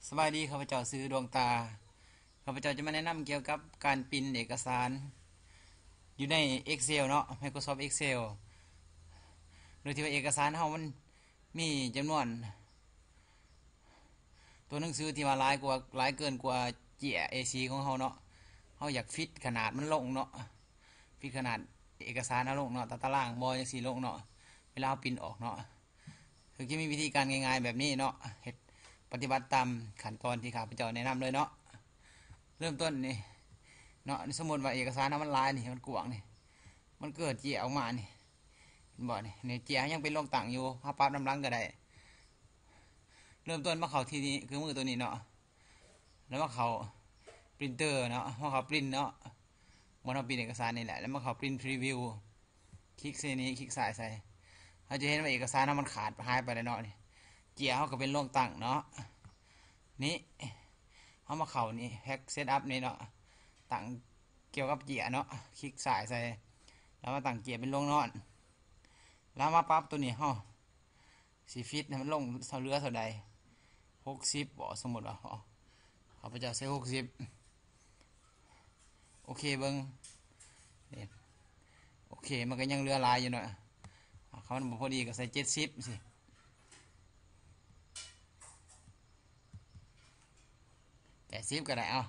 ສະບາຍດີ, ຂ້າພະເຈົ້າຊື່ດວງຕາ. ຂ້າພະເຈົ້າຈະມາແນະນຳກ່ຽວກັບການປິ່ນເອກະສານຢູ່ໃນ Excel ເນາະ, Microsoft Excel, ໂດຍທີ່ວ່າເອກະສານເຮົາມັນມີຈຳນວນ ຕົວໜັງສືທີ່ວ່າຫຼາຍກວ່າ, ຫຼາຍເກີນກວ່າເຈ້ຍ ເອສີ່ ຂອງເຮົາເນາະ, ເຮົາຢາກຟິດຂະໜາດມັນລົງເນາະ, ຟິດຂະໜາດເອກະສານເຮົາລົງເນາະ, ຕາຕະລາງບໍ່ ຈັ່ງຊີ້ລົງເນາະ, ເວລາເຮົາປິ່ນອອກເນາະ. ຄືຈະມີວິທີການງ່າຍໆແບບນີ້ເນາະ, ເຮັດປະຕິບັດຕາມຂັ້ນຕອນທີ່ຂ້າພະເຈົ້າແນະນຳເລີຍເນາະ. ເລີ່ມຕົ້ນນີ້ເນາະ, ສົມມຸດວ່າເອກະສານເຮົາມັນຫຼາຍນີ້, ມັນກວ້າງນີ້, ມັນເກີດເຈ້ຍອອກມານີ້, ເຫັນບໍ່ນີ້? ນີ້ເຈ້ຍຍັງເປັນລວງຕັ້ງຢູ່, ເຮົາປັບນຳຫຼັງກໍໄດ້. ເລີ່ມຕົ້ນມາເຂົ້າທີ່ນີ້, ເຄື່ອງມືຕົວນີ້ເນາະ, ແລ້ວມາເຂົ້າ Printer ເນາະ, ມາເຂົ້າ Print ເນາະ, ບ່ອນເຮົາປິ່ນເອກະສານນີ້ແຫຼະ, ແລ້ວມາເຂົ້າ Print Preview, ຄລິກໃສ່ນີ້, ຄລິກຊ້າຍໃສ່, ເຮົາຈະເຫັນວ່າເອກະສານເຮົາມັນຂາດຫາຍໄປແລ້ວເນາະ. ນີ້ເຈ້ຍເຮົາກໍເປັນລວງຕັ້ງເນາະ, ນີ້ເຮົາມາເຂົ້ານີ້ Pack Setup ນີ້ເນາະ, ຕັ້ງກ່ຽວກັບເຈ້ຍເນາະ, ຄລິກຊ້າຍໃສ່, ແລ້ວມາຕັ້ງເຈ້ຍເປັນລວງນອນ, ແລ້ວມາປັບຕົວນີ້ ເຮົາ ຊິຟິດໃຫ້ມັນລົງເທົ່າ ເຫຼືອເທົ່າໃດ? ຫົກສິບບໍ? ສົມມຸດວ່າ ເອົາ ຂ້າພະເຈົ້າໃສ່ຫົກສິບ, ໂອເຄເບິ່ງ, ນີ້ ໂອເຄ, ມັນກໍຍັງເຫຼືອຫຼາຍຢູ່ເນາະ. ອ່າ ຄັນມັນບໍ່ພໍດີກໍໃສ່ເຈັດສິບຊີ້, ແປດສິບກໍໄດ້, ເອົາ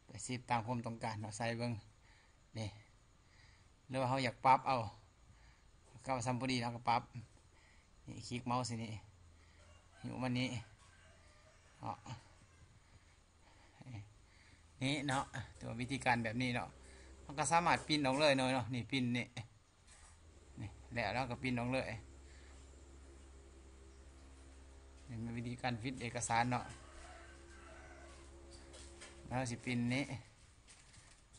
ແປດສິບຕາມຄວາມຕ້ອງການເນາະ, ໃສ່ເບິ່ງ ນີ້. ຫຼືວ່າເຮົາຢາກປັບເອົາ ເອົາສ່ຳພໍດີ ເຮົາກໍປັບ, ນີ້ ຄລິກເມົາສ໌ໃສ່ນີ້, ຍູ້ມັນນີ້ເນາະ, ນີ້ເນາະ, ຕົວວິທີການແບບນີ້ເນາະ, ເຮົາກໍສາມາດປິ່ນອອກເລີຍເນາະ, ນີ້ ປິ່ນນີ້, ນີ້ ແລ້ວເຮົາກໍປິ່ນອອກເລີຍ. ນີ້ແມ່ນວິທີການຟິດເອກະສານເນາະ, ເຮົາຊິປິ່ນນີ້.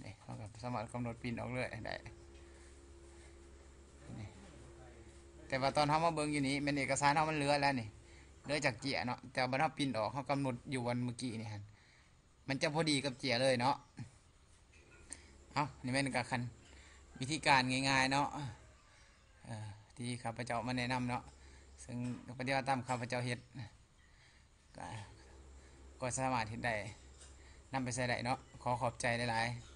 ນີ້ ເຮົາກໍສາມາດກຳນົດປິ່ນອອກເລີຍໄດ້. ນີ້ ແຕ່ວ່າຕອນເຮົາມາເບິ່ງຢູ່ນີ້ ແມ່ນເອກະສານເຮົາມັນເຫຼືອແລ້ວນີ້, ເຫຼືອຈາກເຈ້ຍເນາະ, ແຕ່ວ່າບັດເຮົາປິ່ນອອກ ເຮົາກຳນົດຢູ່ວັນມື້ກີ້ນີ້ຫັ້ນ ມັນຈະພໍດີກັບເຈ້ຍເລີຍເນາະ. ເອົາ ນີ້ແມ່ນກະຄັນ ວິທີການງ່າຍໆເນາະ, ເອີ ທີ່ຂ້າພະເຈົ້າມາແນະນຳເນາະ, ເຊິ່ງປະຕິບັດຕາມຂ້າພະເຈົ້າເຮັດ ກໍ ກໍສາມາດເຮັດໄດ້, ນຳໄປໃຊ້ໄດ້ເນາະ. ຂໍຂອບໃຈຫຼາຍໆ.